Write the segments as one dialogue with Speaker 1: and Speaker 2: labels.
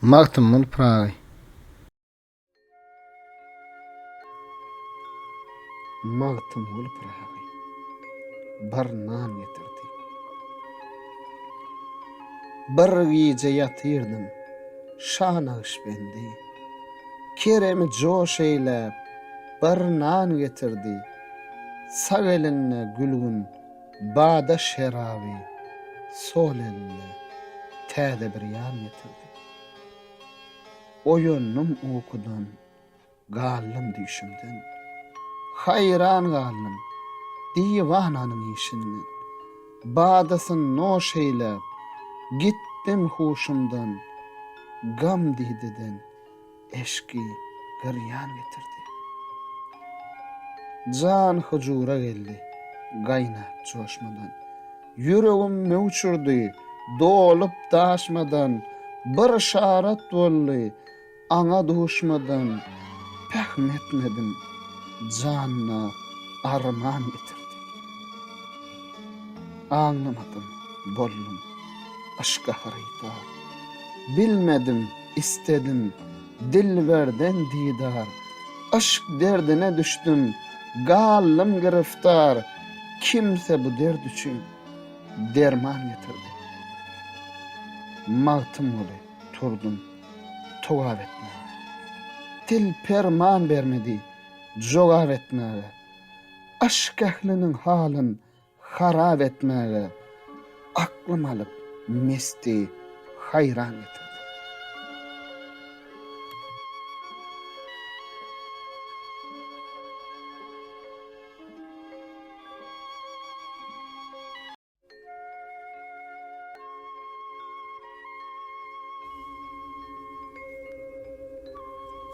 Speaker 1: Magtymguly Pyragy. Magtymguly Pyragy bir nan getirdi. Bir gije ýatyrdym, şa Nagyşbendi. Keremi joş eýläp, bir nan getirdi. Sag elinde gülgün bada şeraby, sol elinde täze birýan getirdi. Oýandym ukudan, galdym düýşümden. Haýran galdym diwananyň işinden. Badasyn noş eýläp, gitdim huşumdan, Gam dideden eşki girýan getirdi. Jan huzura geldi, gaýnap joşmadan. Ýüregim möwç urdy, dolup daşmadan, Bir yşarat boldy, aňa duşmadan, Pähm etmedim, janyna arman getirdi. Aňlamadym, boldum yşka hyrydar. Bilmedim, istedim dilberden didar. Yşk derdine düşdüm, galdym giriftar, Kimse bu dert üçin derman getirdi. Magtymguly turdum togap etmäge. Dil perman bermedi jogap etmäge. Yşk ähliniň halyn harap etmäge aklym alyp mesti haýran getirdi.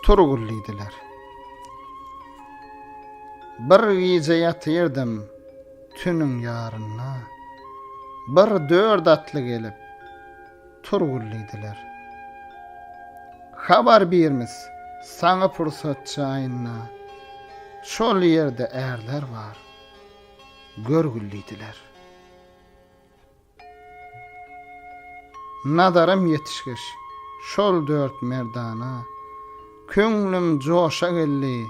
Speaker 1: Turgul diýdiler. Bir gije ýatyrdym tünüň ýarynda. Bir dört atly gelip, Turgul diýdiler. Habar birmis saňa pursat jaýynda. Şol ýerde ärler bar, görgül diýdiler. Nazarym ýetişgeç şol dört merdana, Köňlüm joşa geldi,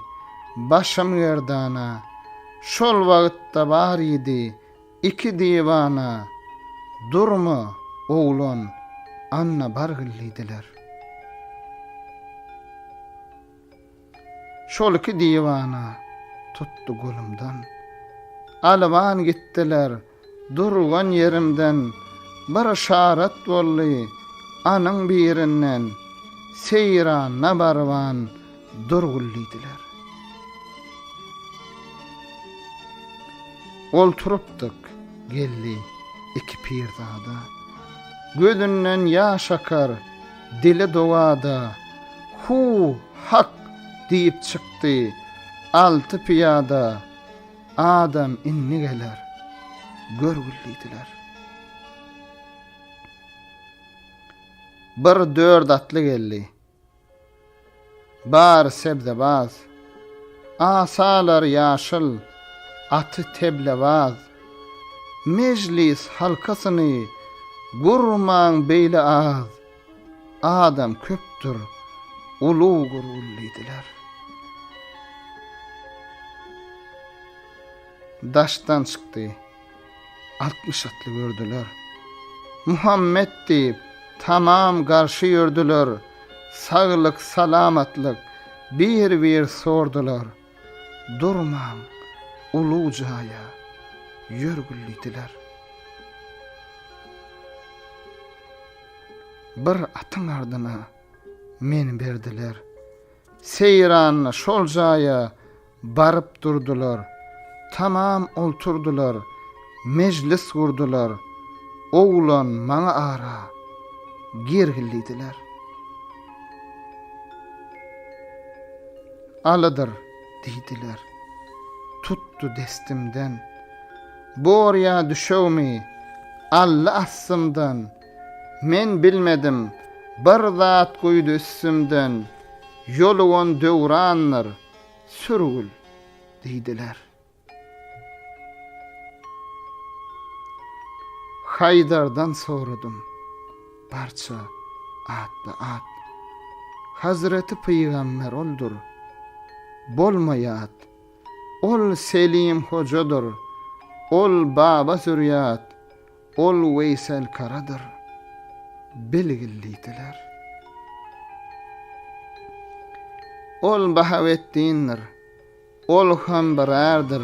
Speaker 1: başym gerdana, Şol wagtda bar idi iki diwana, Durma, oglan, anna bargyl diýdiler. Şol iki diwana tutdy golumdan. Alyban gitdiler, durgan ýerimden, Bir yşarat boldy anyň birinden, Seýranda baryban durgul diýdiler. Olturypdyk, geldi iki pirzada. Gözünden ýaş akar, dili dowada, Hu, hak! diýip çykdy alty pyýada, Adam indi geler, görgül diýdiler. Bir dört atly geldi. Bary sebzebaz. Asalary ýaşyl, aty teblebaz. Mejlis halkasyny gurmaň beýle az. Adam köpdür, ulug gurgul diýdiler. Daşdan çykdy. 60 atly gördüler. Muhammet diýip, tamam garşy ýördüler, Saglyk, salamatlyk bir-bir sordular. Durmaň, ulug jaýa ýörgül diýdiler. Bir atyň ardyna meni berdiler. Seýranda şol jaýa baryp durdular. Tamam olturdylar, mejlis gurdular. Oglan maňa ara girgil diýdiler. Alydyr diýdiler. Tutdy destimden. Bor ýa düşegimi aldy astymdan. Men bilmedim, bir zat guýdy üstümden, Ýolugan döwrandyr, sürgül diýdiler. Haýdardan soradym, barça atba-at. Hazreti Pygamber oldur. Bolma ýat. Ol Selim hojadyr. Ol Baba Zürýat. Ol Weýsel Karadyr. Bilgil diýdiler. Ol Bahawetdindir. Ol hem bir ärdir.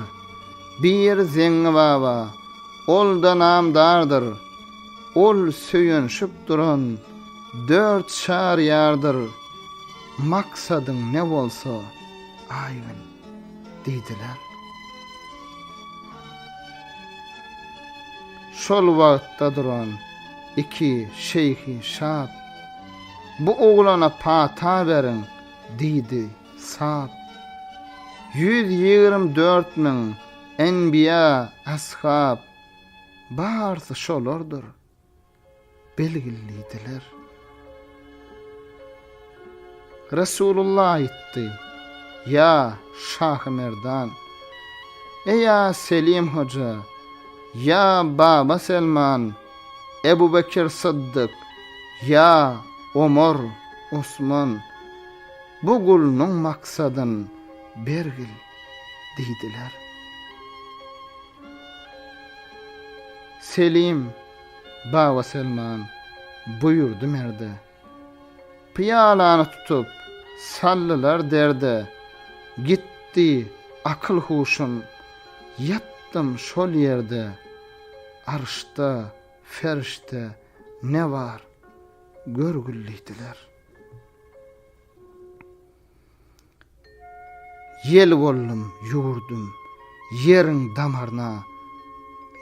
Speaker 1: Bir Zeňňi baba, ol-da namdardyr. Ol söýenşip duran dört çaryýardyr. Maksadyň ne bolsa, aýgyn, diýdiler. Şol wagtda duran iki şeýhi şat, Bu oglana pata beriň, diýdi. Sap. 124 müň enbiýa, ashab, barysy şolardyr, belgilidiler. Resulullah aýtdy, Ýa Şahymerdan, Eýa Selim hoja, ýa Baba Selman, Ebu Bekir Syddyk, ýa Omar, Osman, Bu gulnuň maksadyn bergil diýdiler. Selim Baba Selman buýurdy merde. Pyýalany tutup, saldylar derde. Gitdi akyl-huşum, ýatdym şol ýerde. Arşda, ferşde ne bar, görgül diýdiler. Ýel boldum, ýüwürdim ýeriň damaryna,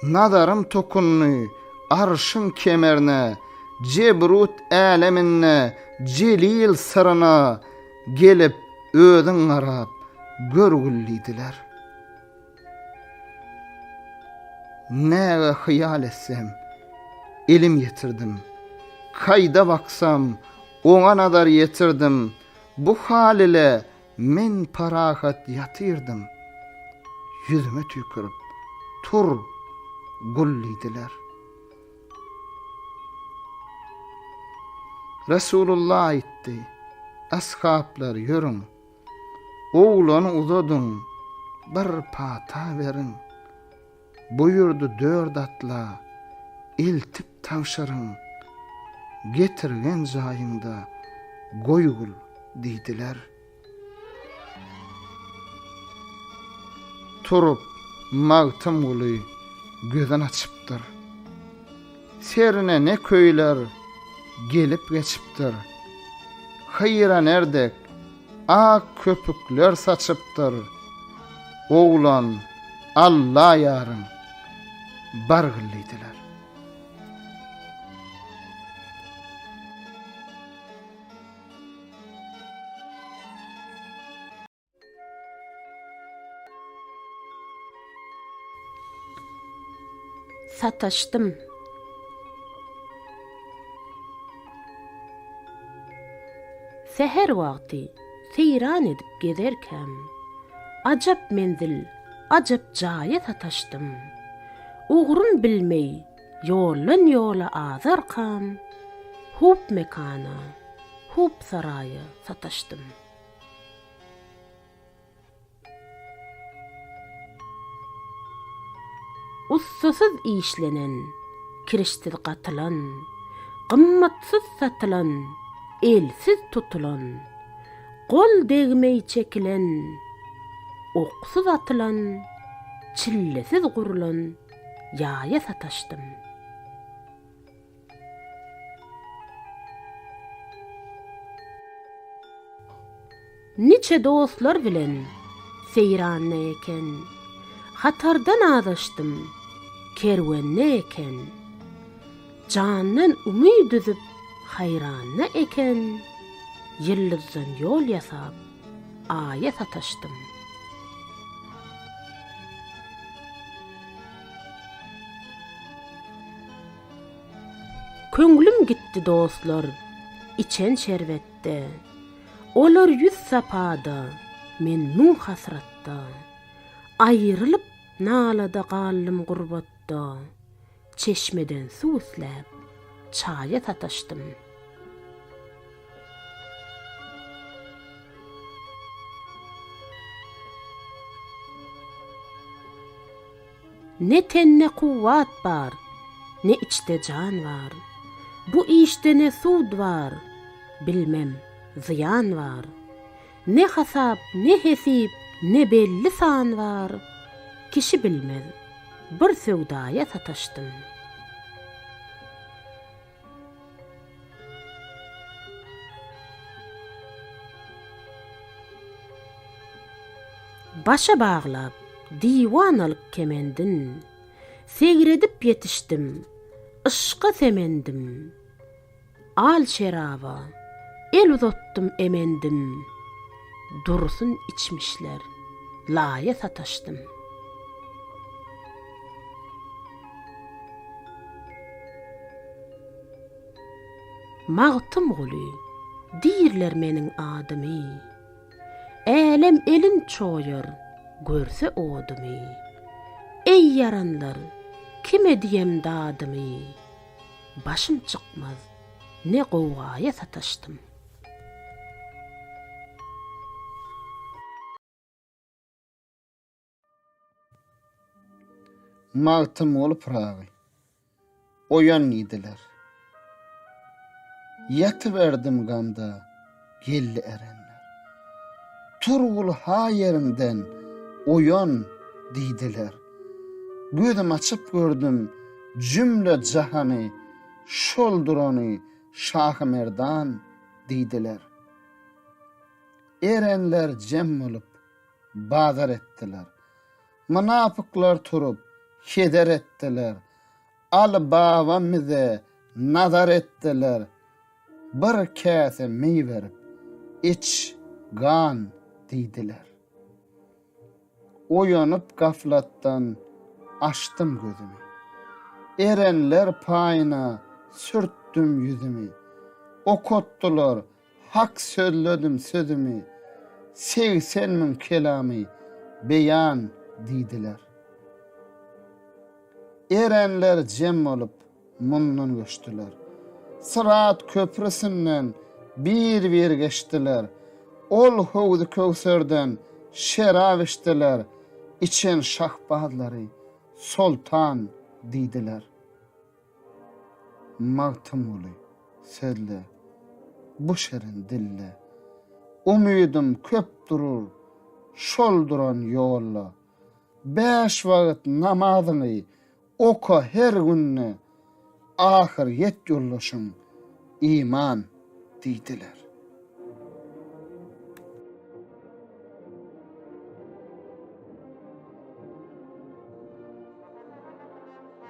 Speaker 1: Nazarym tokundy Arşyň kemerine, Jebrut äleminde Jelil syryna Gelip özüň garap görgül diýdiler. Näge hyýal etsem, elim ýetirdim, Kaýda baksam, oňa nazar ýetirdim, Bu hal ile men parahat ýatyrdym. Ýüzüme tüýkürip, Tur, gul diýdiler. Resulullah aýtdy, Ashaplar ýörüň, oglany uzadyň, bir pata beriň. Buýurdy dört atla, eltip tabşyryň, getirgen jaýyňda goýgul diýdiler. Turup, Magtymguly gözün açypdyr. Serine ne köýler gelip geçipdir. Hyra dek ak köpükler saçypdyr. Oglan, Alla ýaryň, bargyl diýdiler.
Speaker 2: Sataşdym. Säher wagty seýran edip gezerkäm, Ajap menzil, ajap jaýa sataşdym. Ugrun bilmeý, ýoldan-ýola azarkam, Hup mekana, hup saraýa sataşdym. Ussasyz işlenen, kirişsiz gatylan, Gymmatsyz satylan, elsiz tutulan, Gol degmeý çekilen, oksuz atylan, Çillesiz gurlan ýaýa sataşdym. Niçe dostlar bilen seýranda eken, Hatardan azaşdym, kerwende eken. Jandan umyt üzüp haýranda eken, Ýyldyzdan ýol ýasap, Aýa sataşdym. Köňlüm gitdi dostlar içen şerbetde, Olar ýüz sapada, men müň hasratda. Aýrylyp nalada galdym gurbatda, Çeşmeden suw isläp, çaýa sataşdym. Ne tende kuwwat bar, ne içde jan bar. Bu işde ne sud bar, bilmem, zyýan bar. Ne hasap, ne hesip, ne belli san bar, Kişi bilmez, bir söwdaýa sataşdym. Başa baglap, diwan alyp kemendin, Segredip ýetişdim, yşka semendim. Al şeraba, el uzatdym emendim, Dursun içmişler, laýa sataşdym. Magtymguly, diýrler meniň adymy, Älem elin çoýar, görse odumy. Eý ýaranlar, kime diýem dadymy, Başym çykmaz, ne gowgaýa sataşdym.
Speaker 1: Magtymguly Pyragy. Oýan diýdiler. Ýatyberdim gamda, geldi erenler. Turgul ha ýeriňden, oýan diýdiler. Gözüm açyp gördüm jümle jahany, Şol durany Şahymerdan diýdiler. Erenler jem bolup, bazar etdiler. Mynapyklar turup, heder etdiler. Aly baba bize nazar etdiler. Bir käse meý berip, iç, gan diýdiler. Oýanyp gaflatdan açdym gözümi. Erenler paýyna sürtdüm ýüzümi. Okatdylar Hak sözledim sözümi, 80 müň kelamy beýan diýdiler. Erenler jem bolup, mundan göçdüler. Syrat köprüsinden bir-bir geçdiler. Ol howzy-köwserden şerap içdiler, içen şahbazlary soltan diýdiler. Magtymguly, sözle, bu şirin dille. Umydym köp durur şol duran ýolda. Bäş wagt namazyňy oka her günde, Ahyr ýet ýoldaşyň iman diýdiler.